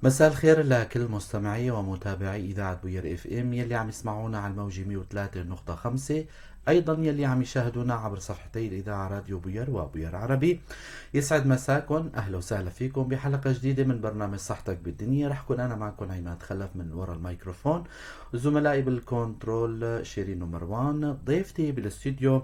مساء الخير لكل مستمعي ومتابعي إذاعة بوير FM يلي عم يسمعونا على الموجة 103.5، أيضا يلي عم يشاهدونا عبر صفحتي الإذاعة راديو بوير وبوير عربي. يسعد مساكم، أهلا وسهلا فيكم بحلقة جديدة من برنامج صحتك بالدنيا. رح كون أنا معكم عماد خلف من وراء الميكروفون، زملائي بالكنترول شيرين ومروان، ضيفتي بالاستوديو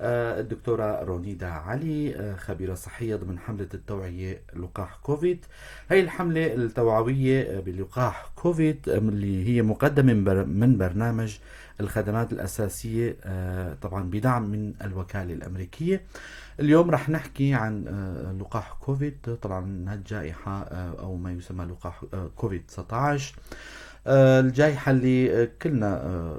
الدكتورة رونيدا علي، خبيرة صحية ضمن حملة التوعية لقاح كوفيد. هي الحملة التوعوية بلقاح كوفيد اللي هي مقدمة من برنامج الخدمات الأساسية، طبعا بدعم من الوكالة الأمريكية. اليوم رح نحكي عن لقاح كوفيد، طبعا هالجائحة أو ما يسمى لقاح كوفيد 19، الجائحة اللي كلنا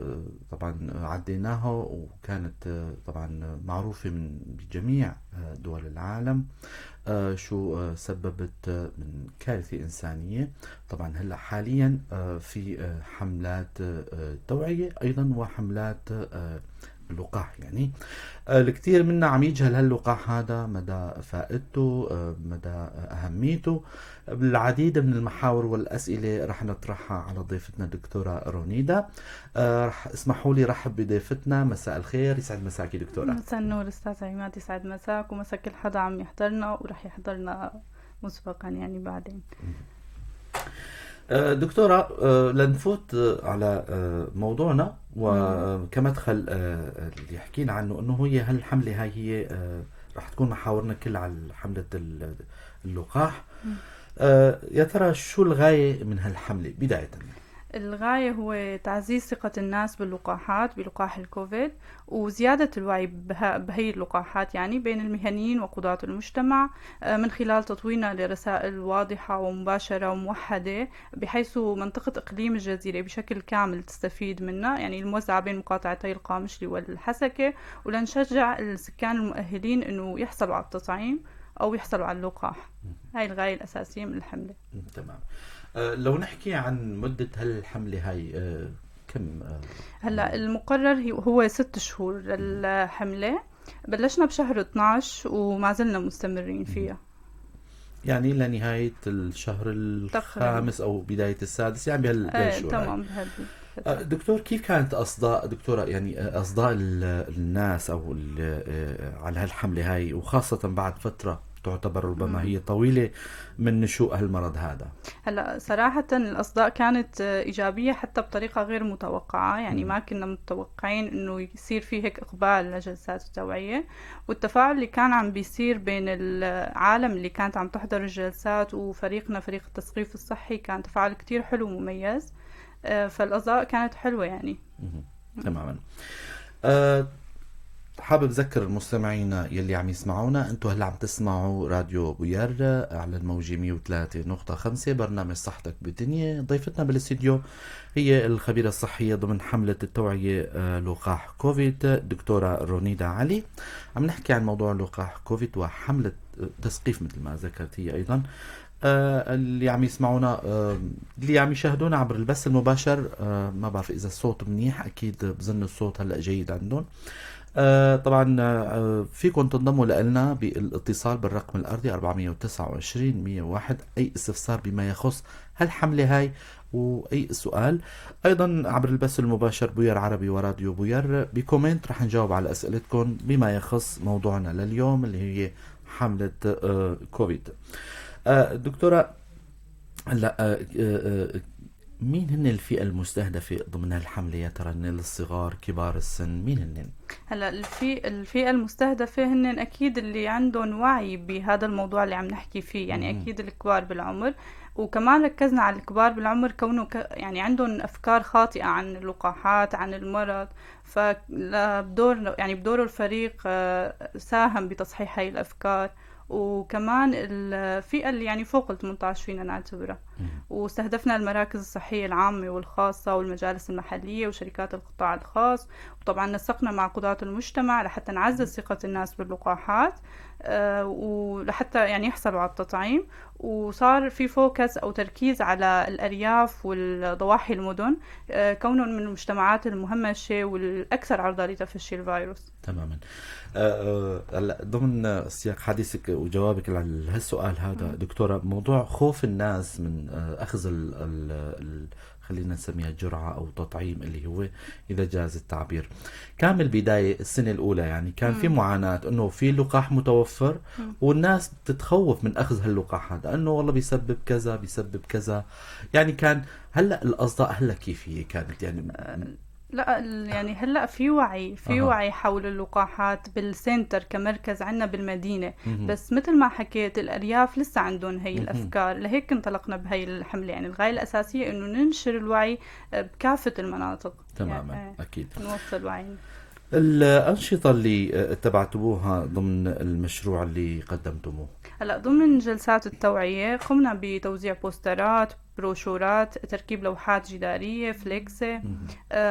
طبعا عديناها وكانت طبعا معروفة من بجميع دول العالم، شو سببت من كارثة إنسانية. طبعا هلا حاليا في حملات توعية أيضا وحملات اللقاح، يعني الكثير منا عم يجهل هاللقاح هذا، مدى فائدته، مدى أهميته. العديد من المحاور والأسئلة رح نطرحها على ضيفتنا الدكتورة رونيدا. رح اسمحوا لي رحب بضيفتنا. مساء الخير، يسعد مساكي دكتورة. مساء النور استاذ عماد، يسعد مساك ومسا كل حدا عم يحضرنا ورح يحضرنا مسبقا يعني بعدين. دكتورة، لنفوت على موضوعنا وكمدخل اللي حكينا عنه انه هي هالحملة هاي هي رح تكون محاورنا كلها على حملة اللقاح. يا ترى شو الغاية من هالحملة بداية؟ الغاية هو تعزيز ثقة الناس باللقاحات، بلقاح الكوفيد، وزيادة الوعي بهي اللقاحات يعني بين المهنيين وقضاة المجتمع، من خلال تطويرنا لرسائل واضحة ومباشرة وموحدة بحيث منطقة إقليم الجزيرة بشكل كامل تستفيد منها، يعني الموزعة بين مقاطعتي القامشلي والحسكة، ولنشجع السكان المؤهلين إنه يحصلوا على التطعيم أو يحصلوا على اللقاح. هاي الغاية الأساسية من الحملة. تمام. لو نحكي عن مدة هالحملة هاي، كم؟ هلا المقرر هو 6 شهور للحملة، بلشنا بشهر 12 وما زلنا مستمرين فيها، يعني لنهاية الشهر الخامس أو بداية السادس، يعني بهالشهور. تمام. دكتور، كيف كانت أصداء دكتورة، يعني أصداء الناس أو على هالحملة هاي، وخاصة بعد فترة تعتبر ربما هي طويلة من نشوء هالمرض هذا؟ هلا صراحة الأصداء كانت إيجابية حتى بطريقة غير متوقعة، يعني ما كنا متوقعين إنه يصير في هيك إقبال لجلسات التوعية، والتفاعل اللي كان عم بيصير بين العالم اللي كانت عم تحضر الجلسات وفريقنا فريق التثقيف الصحي كان تفاعل كتير حلو ومميز، فالأصداء كانت حلوة يعني. تماما. حابب ذكر المستمعين يلي عم يسمعونا، انتو هلا عم تسمعوا راديو بوير على الموجة 103.5، برنامج صحتك بالدنيا. ضيفتنا بالاستديو هي الخبيرة الصحية ضمن حملة التوعية لقاح كوفيد، دكتورة رونيدا علي. عم نحكي عن موضوع لقاح كوفيد وحملة تثقيف مثل ما ذكرت هي أيضا. اللي عم يسمعونا، اللي عم يشاهدونا عبر البث المباشر، ما بعرف إذا الصوت منيح، أكيد بظن الصوت هلأ جيد عندهم. طبعا فيكم تنضموا لنا بالاتصال بالرقم الأرضي 429 101، أي استفسار بما يخص هالحملة هاي وأي سؤال. أيضا عبر البث المباشر بوير عربي وراديو بوير ب comment رح نجاوب على أسئلتكم بما يخص موضوعنا لليوم اللي هي حملة كوفيد. دكتورة، هلا مين هن الفئة المستهدفة ضمن هالحملة يا ترى؟ هن الصغار، كبار السن، مين هن؟ هلا الفئة المستهدفة هن أكيد اللي عندهم وعي بهذا الموضوع اللي عم نحكي فيه، يعني أكيد الكبار بالعمر، وكمان ركزنا على الكبار بالعمر كونه يعني عندهم أفكار خاطئة عن اللقاحات، عن المرض، فبدور يعني بدور الفريق ساهم بتصحيح هاي الأفكار. وكمان الفئة اللي يعني فوق ال 18 فينا نعتبرها. واستهدفنا المراكز الصحية العامة والخاصة والمجالس المحلية وشركات القطاع الخاص، وطبعا نسقنا مع قضاة المجتمع لحتى نعزز ثقة الناس باللقاحات، ولحتى يعني يحصلوا على التطعيم. وصار في focus أو تركيز على الأرياف والضواحي المدن، كونهم من المجتمعات المهمشة والأكثر عرضة لتفشي الفيروس. تماما. هلا ضمن سياق حديثك وجوابك على هالسؤال هذا دكتورة، موضوع خوف الناس من من أخذ ال ال ال خلينا نسميها جرعة أو تطعيم اللي هو إذا جاز التعبير. كان بالبداية السنة الأولى يعني كان في معاناة إنه في لقاح متوفر والناس بتتخوف من أخذ هاللقاح هذا إنه والله بيسبب كذا بيسبب كذا، يعني كان هلأ الأصداء هلأ كيف هي كانت يعني؟ لا يعني هلا في وعي، في وعي حول اللقاحات بال center كمركز عنا بالمدينة. بس مثل ما حكيت الأرياف لسه عندهم هي الأفكار، لهيك انطلقنا بهي الحملة. يعني الغاية الأساسية إنه ننشر الوعي بكافة المناطق. تماما، يعني أكيد نوصل وعي. الأنشطة اللي اتبعتموها ضمن المشروع اللي قدمتموه؟ هلا ضمن جلسات التوعية قمنا بتوزيع بوسترات، بروشورات، تركيب لوحات جدارية، فليكسة،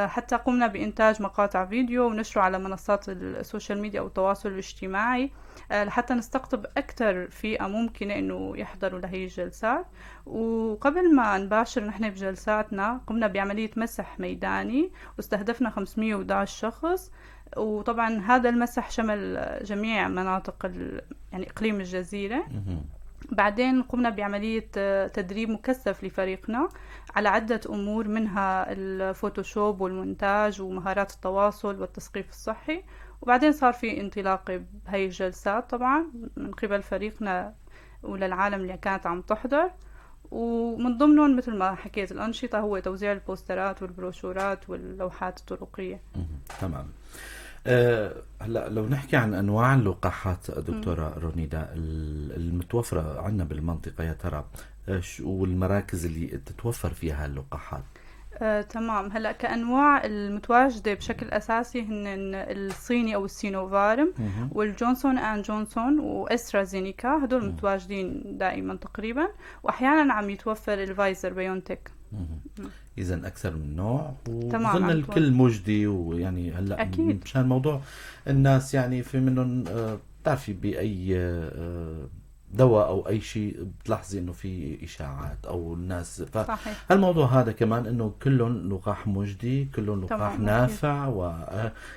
حتى قمنا بإنتاج مقاطع فيديو ونشره على منصات ال social media أو التواصل الاجتماعي، لحتى نستقطب أكثر فئة ممكنة إنه يحضروا لهي الجلسات. وقبل ما نباشر نحن بجلساتنا قمنا بعملية مسح ميداني واستهدفنا 511 شخص، وطبعا هذا المسح شمل جميع مناطق يعني إقليم الجزيرة. بعدين قمنا بعملية تدريب مكثف لفريقنا على عدة أمور، منها الفوتوشوب والمونتاج ومهارات التواصل والتثقيف الصحي. وبعدين صار في انطلاق بهاي الجلسات طبعا من قبل فريقنا وللعالم اللي كانت عم تحضر. ومن ضمنهم مثل ما حكيت الأنشطة هو توزيع البوسترات والبروشورات واللوحات الطرقية. تمام. هلا لو نحكي عن انواع اللقاحات دكتورة رونيدا المتوفرة عندنا بالمنطقة، يا ترى والمراكز اللي تتوفر فيها اللقاحات؟ تمام. هلا كانواع المتواجدة بشكل اساسي هن الصيني او السينوفارم والجونسون اند جونسون واسترازينيكا، هدول متواجدين دائما تقريبا، واحيانا عم يتوفر الفايزر بيونتك. إذا أكثر من نوع، وبظن الكل مجدي. ويعني هلا أكيد مشان موضوع الناس يعني في منهم بتعرفي بأي دواء او اي شيء بتلاحظي انه في اشاعات او الناس، فهالموضوع هذا كمان انه كلهم لقاح مجدي، كلهم لقاح نافع، و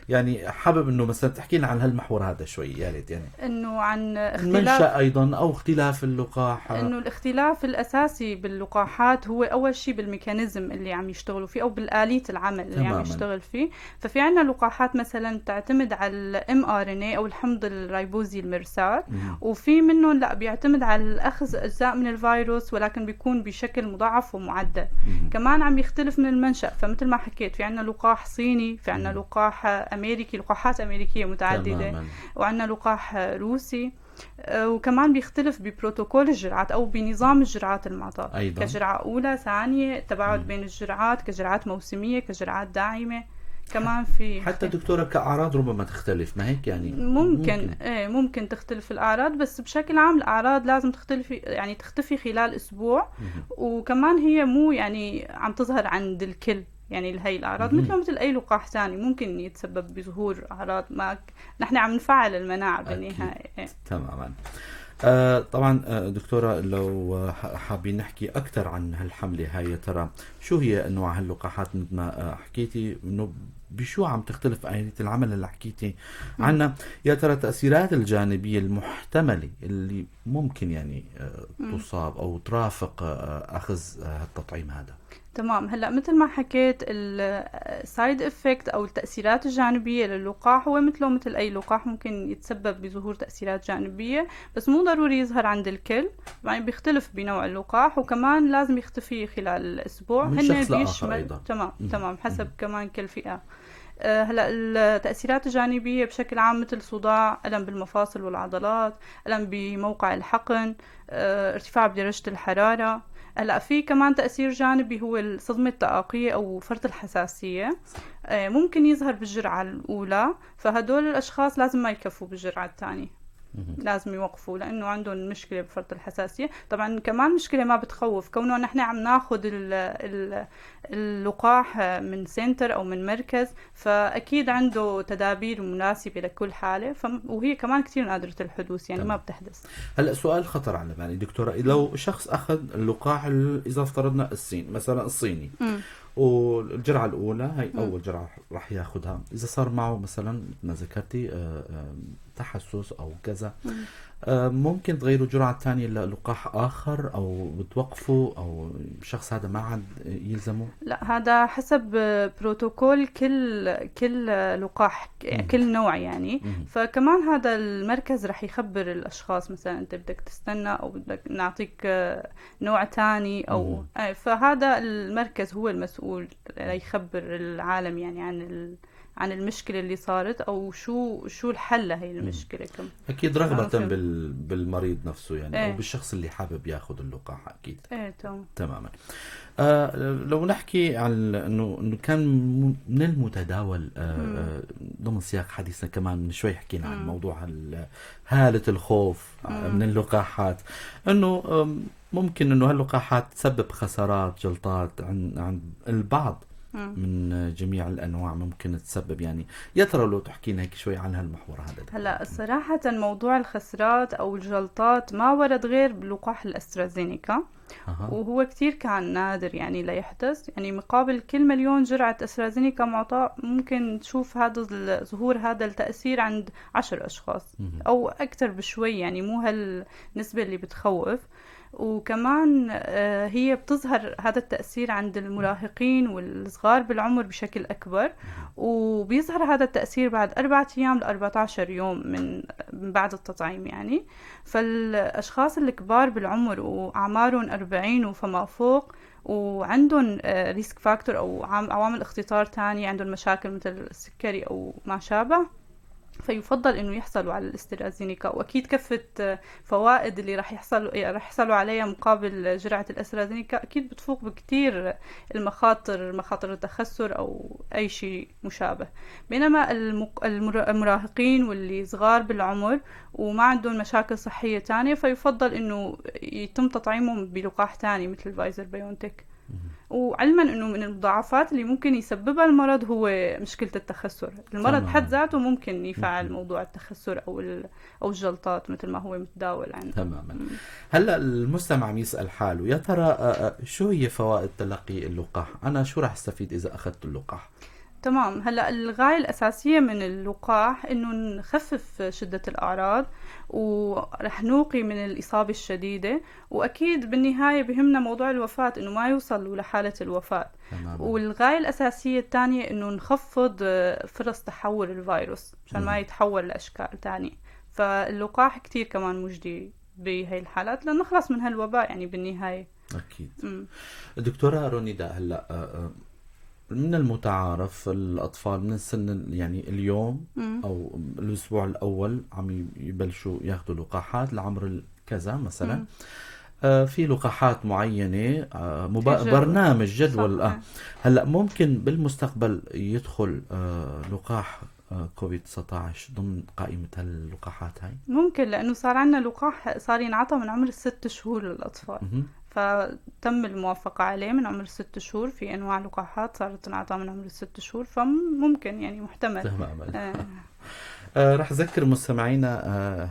يعني حابب انه مثلا تحكي لنا عن هالمحور هذا شوي يا ريت، يعني انه عن اختلاف المنشأ ايضا او اختلاف اللقاح. انه الاختلاف الاساسي باللقاحات هو اول شيء بال mechanism اللي عم يشتغلوا فيه او بالآلية العمل اللي عم يشتغل فيه. ففي عندنا لقاحات مثلا تعتمد على ال mRNA او الحمض الريبوزي المرسال، وفي منهم لا بيعتمد على أخذ أجزاء من الفيروس ولكن بيكون بشكل مضاعف ومعدل. كمان عم يختلف من المنشأ، فمثل ما حكيت في عنا لقاح صيني، في عنا لقاح أمريكي، لقاحات أمريكية متعددة، وعنا لقاح روسي. وكمان بيختلف ببروتوكول الجرعات أو بنظام الجرعات المعطاة، كجرعة أولى، ثانية، تباعد بين الجرعات، كجرعات موسمية، كجرعات داعمة. كمان في حتى دكتورة كأعراض ربما تختلف، ما هيك يعني؟ ممكن ايه ممكن تختلف الأعراض، بس بشكل عام الأعراض لازم تختلف، يعني تختفي خلال أسبوع. وكمان هي مو يعني عم تظهر عند الكل، يعني هي الأعراض مثل أي لقاح ثاني ممكن يتسبب بظهور أعراض، ما نحن عم نفعل المناعة بالنهاية. إيه. تماما. طبعا دكتورة لو حابين نحكي أكثر عن هالحملة هاي، ترى شو هي أنواع هاللقاحات مثل ما حكيتي، إنه بشو عم تختلف آلية العمل اللي حكيتي عنها، يا ترى التأثيرات الجانبية المحتملة اللي ممكن يعني تصاب أو ترافق أخذ التطعيم هذا؟ تمام. هلا مثل ما حكيت ال side effect او التاثيرات الجانبية للقاح هو مثله مثل اي لقاح، ممكن يتسبب بظهور تاثيرات جانبيه، بس مو ضروري يظهر عند الكل، يعني بيختلف بنوع اللقاح، وكمان لازم يختفي خلال اسبوع. من شخص لاخر ايضا. تمام. تمام، حسب كمان كل فئة. هلا التأثيرات الجانبية بشكل عام مثل صداع، ألم بالمفاصل والعضلات، ألم بموقع الحقن، ارتفاع بدرجة الحرارة. هلا في كمان تأثير جانبي هو الصدمة التآقية أو فرط الحساسية، ممكن يظهر بالجرعة الأولى، فهدول الأشخاص لازم ما يكفوا بالجرعة الثانية، لازم يوقفوا لأنه عندهم مشكلة بفرط الحساسية. طبعا كمان مشكلة ما بتخوف، كونه نحن عم ناخذ اللقاح من center أو من مركز، فأكيد عنده تدابير مناسبة لكل حالة، وهي كمان كتير نادرة الحدوث، يعني ما بتحدث. هلأ سؤال خطر على بالي دكتورة، لو شخص أخذ اللقاح إذا افترضنا الصين مثلا الصيني، والجرعة الأولى هي أول جرعة رح ياخذها، إذا صار معه مثلا ما ذكرتي تحسس او كذا، ممكن تغيروا جرعة ثانية للقاح اخر او بتوقفوا او الشخص هذا ما عاد يلزمه؟ لا، هذا حسب بروتوكول كل لقاح، كل نوع يعني. فكمان هذا المركز رح يخبر الاشخاص، مثلا انت بدك تستنى او بدك نعطيك نوع تاني او فهذا المركز هو المسؤول ليخبر العالم يعني عن المشكلة اللي صارت أو شو الحل لهي المشكلة كم. أكيد رغبة بالمريض نفسه يعني، أو بالشخص اللي حابب ياخذ اللقاح أكيد. إيه تمام. تماما. لو نحكي عن إنه كان من المتداول ضمن سياق حديثنا كمان من شوي حكينا عن موضوع هالة الخوف من اللقاحات، إنه ممكن إنه هاللقاحات تسبب خسارات، جلطات عند البعض من جميع الانواع ممكن تسبب، يعني يا ترى لو تحكينا هيك شوي عن هالمحور هذا. هلا صراحة موضوع الخسرات او الجلطات ما ورد غير بلقاح الاسترازينيكا. وهو كتير كان نادر يعني ليحدث، يعني مقابل كل 1,000,000 جرعة استرازينيكا معطاة ممكن تشوف هذا ظهور هذا التأثير عند 10 أشخاص أو أكثر بشوي، يعني مو هالنسبة اللي بتخوف. وكمان هي بتظهر هذا التأثير عند المراهقين والصغار بالعمر بشكل أكبر، وبيظهر هذا التأثير بعد 4 أيام ل 14 يوم من بعد التطعيم يعني. فالأشخاص الكبار بالعمر وأعمارهم 40 وفما فوق وعندهم risk factor أو عوامل اختطار تانية، عندهم مشاكل مثل السكري أو ما شابه، فيفضل انه يحصلوا على الاسترازينيكا. واكيد كفة فوائد اللي رح يحصلوا عليها مقابل جرعة الاسترازينيكا اكيد بتفوق بكتير المخاطر، مخاطر التخثر او اي شيء مشابه. بينما المراهقين واللي صغار بالعمر وما عندهم مشاكل صحية تانية فيفضل انه يتم تطعيمهم بلقاح تاني مثل فايزر بايونتك. وعلما انه من المضاعفات اللي ممكن يسببها المرض هو مشكلة التخثر، المرض بحد ذاته ممكن يفعل موضوع التخثر او الجلطات مثل ما هو متداول عندنا. تماما. هلا المستمع عم يسأل حاله يا ترى شو هي فوائد تلقي اللقاح؟ انا شو راح استفيد اذا اخذت اللقاح؟ تمام. هلا الغاية الأساسية من اللقاح إنه نخفف شدة الأعراض ورح نوقي من الإصابة الشديدة، وأكيد بالنهاية بهمنا موضوع الوفاة إنه ما يوصل لحالة الوفاة. تمام. والغاية الأساسية الثانية إنه نخفض فرص تحول الفيروس مشان ما يتحول لأشكال تانية. فاللقاح كتير كمان مجدي بهاي الحالات لنخلص من هالوباء يعني بالنهاية. أكيد. دكتورة رونيدا، هلا من المتعارف الأطفال من السن يعني اليوم أو الأسبوع الأول عم يبلشوا ياخذوا لقاحات لعمر كذا مثلا. في لقاحات معينة، برنامج جدول. هلا ممكن بالمستقبل يدخل لقاح كوفيد 19 ضمن قائمة اللقاحات هاي؟ ممكن، لأنه صار عندنا لقاح صار ينعطى من عمر 6 شهور للأطفال. فتم الموافقة عليه من عمر 6 شهور. في أنواع لقاحات صارت تنعطى من عمر 6 شهور، فممكن يعني محتمل. تماما. رح أذكر مستمعينا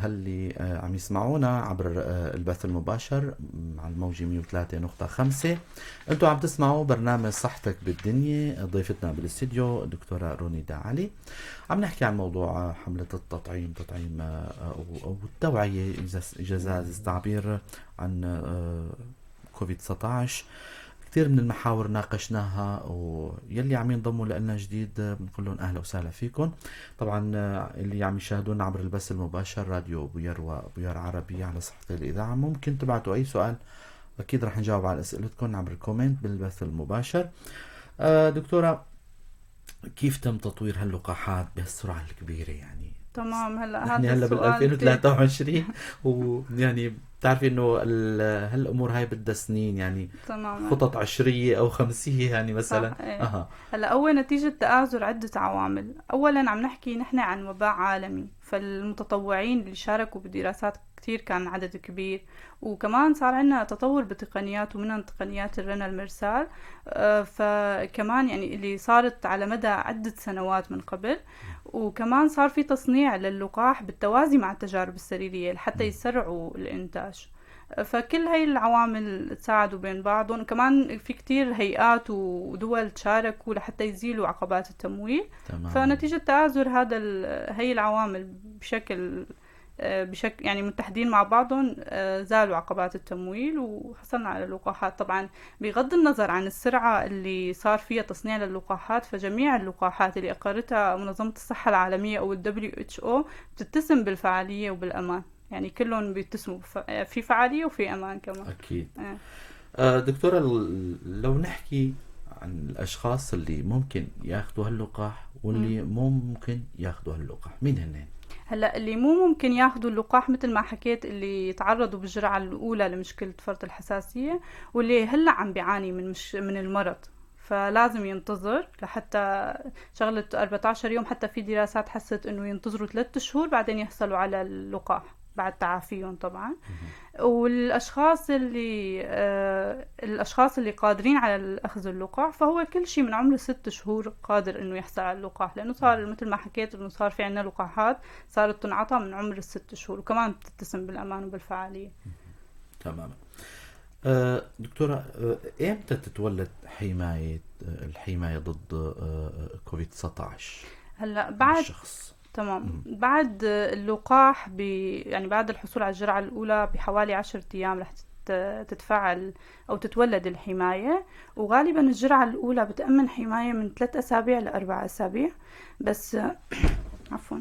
هاللي عم يسمعونا عبر البث المباشر على الموجة 103.5، انتم عم تسمعوا برنامج صحتك بالدنيا، ضيفتنا بالاستديو الدكتورة رونيدا علي. عم نحكي عن موضوع حملة التطعيم، تطعيم أو التوعية إذا جاز التعبير عن كوفيد 19. كثير من المحاور ناقشناها، ويلي عم ينضموا لنا جديد بنقول لهم اهلا وسهلا فيكم. طبعا اللي عم يشاهدونا عبر البث المباشر راديو بوير وبوير عربي على صفحة الإذاعة، ممكن تبعتوا أي سؤال، أكيد رح نجاوب على أسئلتكم عبر ال comment بالبث المباشر. دكتورة، كيف تم تطوير هاللقاحات بهالسرعة الكبيرة يعني؟ تمام. هلا نحن هلا بال 2023 ويعني بتعرفي انه هالامور هاي بدها سنين يعني. تماما. خطط 10 او 5 يعني مثلا. إيه. هلا اول نتيجة تآزر عده عوامل. اولا عم نحكي نحن عن وباء عالمي، فالمتطوعين اللي شاركوا بالدراسات كتير كان عدد كبير، وكمان صار عندنا تطور بتقنيات ومنها تقنيات الرنا المرسال، فكمان يعني اللي صارت على مدى عدة سنوات من قبل. وكمان صار في تصنيع للقاح بالتوازي مع التجارب السريرية لحتى يسرعوا الإنتاج. فكل هاي العوامل تساعدوا بين بعضهم. وكمان في كتير هيئات ودول تشاركوا لحتى يزيلوا عقبات التمويل. فنتيجة تآزر هذا هي العوامل بشكل يعني متحدين مع بعضهم، زالوا عقبات التمويل وحصلنا على اللقاحات. طبعا بغض النظر عن السرعة اللي صار فيها تصنيع للقاحات، فجميع اللقاحات اللي أقرتها منظمة الصحة العالمية أو ال WHO بتتسم بالفعالية وبالأمان، يعني كلهم بيتسموا في فعالية وفي أمان كمان. أكيد. دكتورة، لو نحكي عن الأشخاص اللي ممكن ياخذوا هاللقاح واللي مو ممكن ياخذوا هاللقاح، مين هن؟ هلا اللي مو ممكن ياخذوا اللقاح مثل ما حكيت اللي تعرضوا بالجرعة الأولى لمشكلة فرط الحساسية، واللي هلا عم بيعاني من المرض، فلازم ينتظر لحتى شغلة 14 يوم. حتى في دراسات حست انه ينتظروا 3 شهور بعدين يحصلوا على اللقاح بعد تعافيهم طبعا. والاشخاص اللي الاشخاص اللي قادرين على اخذ اللقاح، فهو كل شيء من عمره 6 شهور قادر انه يحصل على اللقاح، لانه صار مثل ما حكيت انه صار في عندنا لقاحات صارت تنعطى من عمر 6 شهور، وكمان بتتسم بالامان وبالفعاليه. تماما. دكتورة، امتى تتولد الحماية ضد كوفيد 19؟ هلا بعد الشخص. تمام. بعد اللقاح يعني بعد الحصول على الجرعة الأولى بحوالي 10 أيام رح تتفعل أو تتولد الحماية، وغالبا الجرعة الأولى بتأمن حماية من 3 أسابيع ل4 أسابيع بس. عفوا،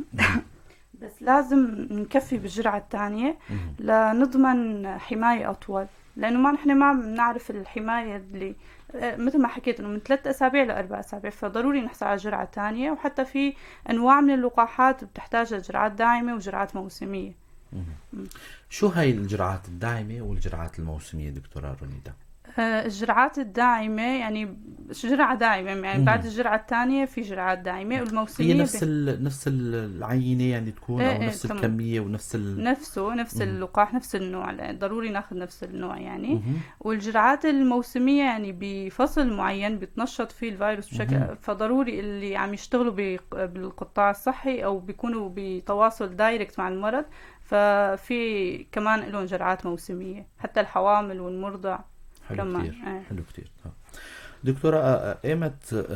بس لازم نكفي بالجرعة الثانية لنضمن حماية أطول، لأنه ما نحن ما بنعرف الحماية اللي مثل ما حكيت إنه من 3 أسابيع ل4 أسابيع، فضروري نحصل على جرعة تانية. وحتى في أنواع من اللقاحات بتحتاج لجرعات داعمة وجرعات موسمية. شو هاي الجرعات الداعمة والجرعات الموسمية دكتورة رونيدا؟ الجرعات الداعمة يعني جرعة داعمة، يعني بعد الجرعة الثانية في جرعات داعمة، والموسمية هي نفس العينة يعني تكون، أو نفس الكمية ونفس نفس اللقاح، نفس النوع، ضروري ناخذ نفس النوع يعني. والجرعات الموسمية يعني بفصل معين بيتنشط فيه الفيروس بشكل، فضروري اللي عم يشتغلوا بالقطاع الصحي أو بيكونوا بتواصل direct مع المرض، ففي كمان لهم جرعات موسمية، حتى الحوامل والمرضع. حلو كتير. حلو كتير. دكتورة، ايمت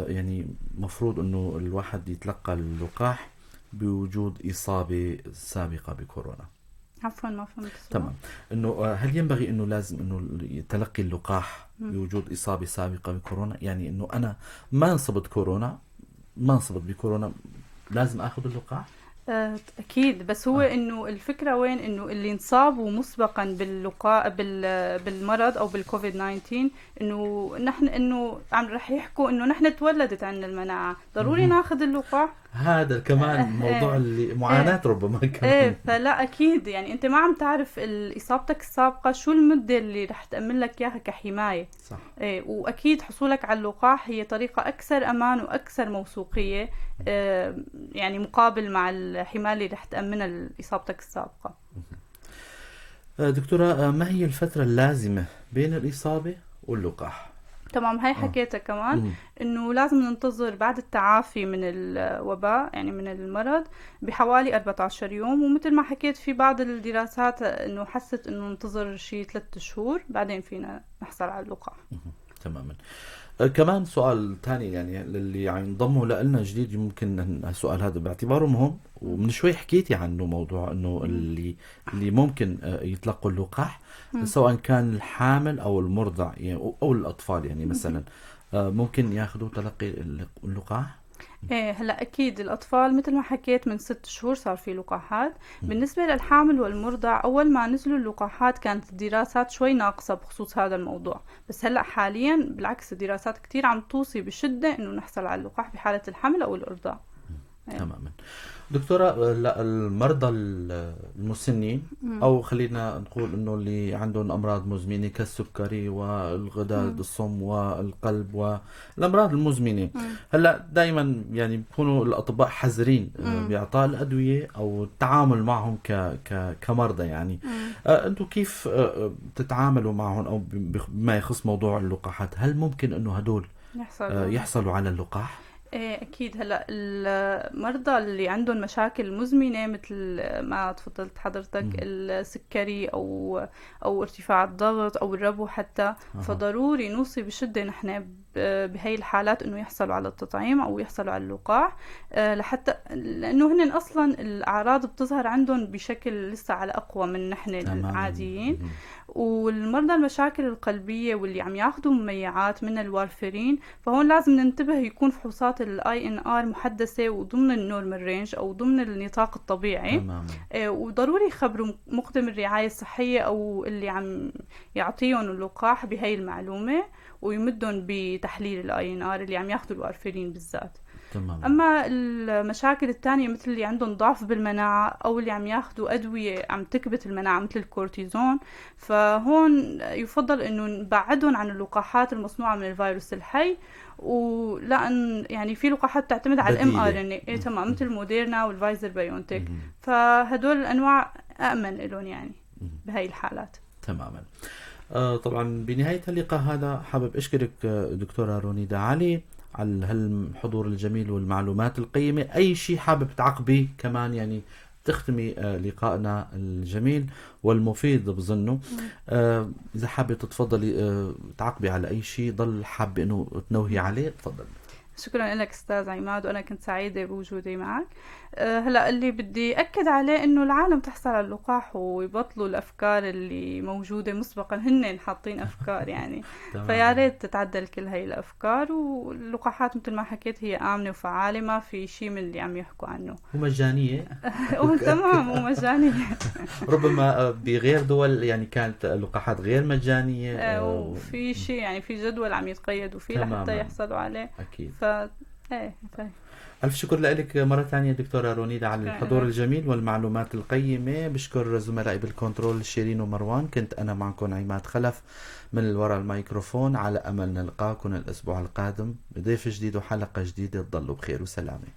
يعني مفروض انه الواحد يتلقى اللقاح بوجود إصابة سابقة بكورونا؟ عفوا ما فهمت السؤال. تمام، انه هل ينبغي انه لازم انه يتلقي اللقاح بوجود إصابة سابقة بكورونا؟ يعني انه انا ما انصبت بكورونا لازم اخذ اللقاح؟ أكيد، بس هو إنه الفكرة وين، إنه اللي انصابوا مسبقا باللقاء بالمرض أو بالكوفيد 19، إنه نحن إنه عم رح يحكوا إنه نحن تولدت عندنا المناعة، ضروري ناخذ اللقاح. هذا كمان موضوع اللي معاناة ربما كمان. فلا أكيد، يعني أنت ما عم تعرف إصابتك السابقة شو المدة اللي رح تأمن لك إياها كحماية. صح. وأكيد حصولك على اللقاح هي طريقة أكثر أمان وأكثر موثوقية، يعني مقابل مع الحماية اللي رح تأمنها إصابتك السابقة. دكتورة، ما هي الفترة اللازمة بين الإصابة واللقاح؟ تمام، هاي حكيتها كمان، إنه لازم ننتظر بعد التعافي من الوباء يعني من المرض بحوالي 14 يوم، ومثل ما حكيت في بعض الدراسات إنه حست إنه ننتظر شيء 3 شهور بعدين فينا نحصل على اللقاح. تماما. كمان سؤال تاني يعني للي عم ينضموا لنا جديد، يمكن السؤال هذا باعتباره مهم، ومن شوي حكيتي عنه، موضوع انه اللي ممكن يتلقوا اللقاح سواء كان الحامل او المرضع يعني او الاطفال، يعني مثلا ممكن ياخذوا تلقي اللقاح؟ ايه هلا اكيد الاطفال مثل ما حكيت من 6 شهور صار في لقاحات. بالنسبه للحامل والمرضع اول ما نزلوا اللقاحات كانت الدراسات شوي ناقصه بخصوص هذا الموضوع، بس هلا حاليا بالعكس الدراسات كتير عم توصي بشده انه نحصل على اللقاح بحاله الحمل او الارضاع. تماما. دكتورة، لا المرضى المسنين أو خلينا نقول إنه اللي عندهم أمراض مزمنة كالسكري والغدد الصم والقلب والأمراض المزمنة، هلا دائما يعني بيكونوا الأطباء حذرين بإعطاء الأدوية أو التعامل معهم كمرضى يعني. أنتم كيف تتعاملوا معهم أو بما يخص موضوع اللقاحات؟ هل ممكن إنه هدول يحصلوا على اللقاح؟ ايه اكيد. هلا المرضى اللي عندهم مشاكل مزمنة مثل ما تفضلت حضرتك، السكري او ارتفاع الضغط او الربو حتى، فضروري نوصي بشده نحن بهي الحالات انه يحصلوا على التطعيم او يحصلوا على اللقاح، لحتى لانه هن اصلا الاعراض بتظهر عندهم بشكل لسه على اقوى من نحن العاديين. والمرضى المشاكل القلبية واللي عم ياخذوا مميعات من الوارفرين، فهون لازم ننتبه يكون فحوصات ال INR محدثة وضمن ال normal range او ضمن النطاق الطبيعي. وضروري يخبروا مقدم الرعاية الصحية او اللي عم يعطيهم اللقاح بهي المعلومة ويمدهم بتحليل ال INR اللي عم ياخذوا الوارفرين بالذات. اما المشاكل الثانية مثل اللي عندهم ضعف بالمناعه او اللي عم ياخذوا ادوية عم تكبت المناعة مثل الكورتيزون، فهون يفضل انه نبعدهم عن اللقاحات المصنوعة من الفيروس الحي، ولان يعني في لقاحات تعتمد على ال mRNA، تمام، مثل موديرنا والفايزر بايونتك، فهدول الانواع امن لهم يعني بهاي الحالات. تماما. طبعا بنهاية اللقاء هذا حابب أشكرك دكتورة رونيدا علي على هالحضور الجميل والمعلومات القيمة. أي شيء حابب تعقبي كمان، يعني تختمي لقائنا الجميل والمفيد بظنه، إذا حابة تتفضلي تعقبي على أي شيء ضل حابة إنه تنوهي عليه، تفضل. شكرا لك استاذ عماد، وانا كنت سعيدة بوجودي معك. هلا اللي بدي اكد عليه انه العالم تحصل على اللقاح ويبطلوا الافكار اللي موجودة مسبقا، هن حاطين افكار يعني. فيا ريت تتعدل كل هاي الافكار، واللقاحات مثل ما حكيت هي امنه وفعاله، ما في شيء من اللي عم يحكوا عنه. ومجانيه. تمام، ومجانيه. ربما بغير دول يعني كانت اللقاحات غير مجانيه. وفي شيء يعني في جدول عم يتقيدوا فيه لحتى يحصلوا عليه. اكيد. ايه طيب. ألف شكر لك مرة ثانية دكتورة رونيدا على الحضور الجميل والمعلومات القيمة. بشكر زملائي بالكنترول شيرين ومروان. كنت أنا معكم عماد خلف من وراء الميكروفون، على أمل نلقاكم الأسبوع القادم بضيف جديد وحلقة جديدة. تضلوا بخير وسلامة.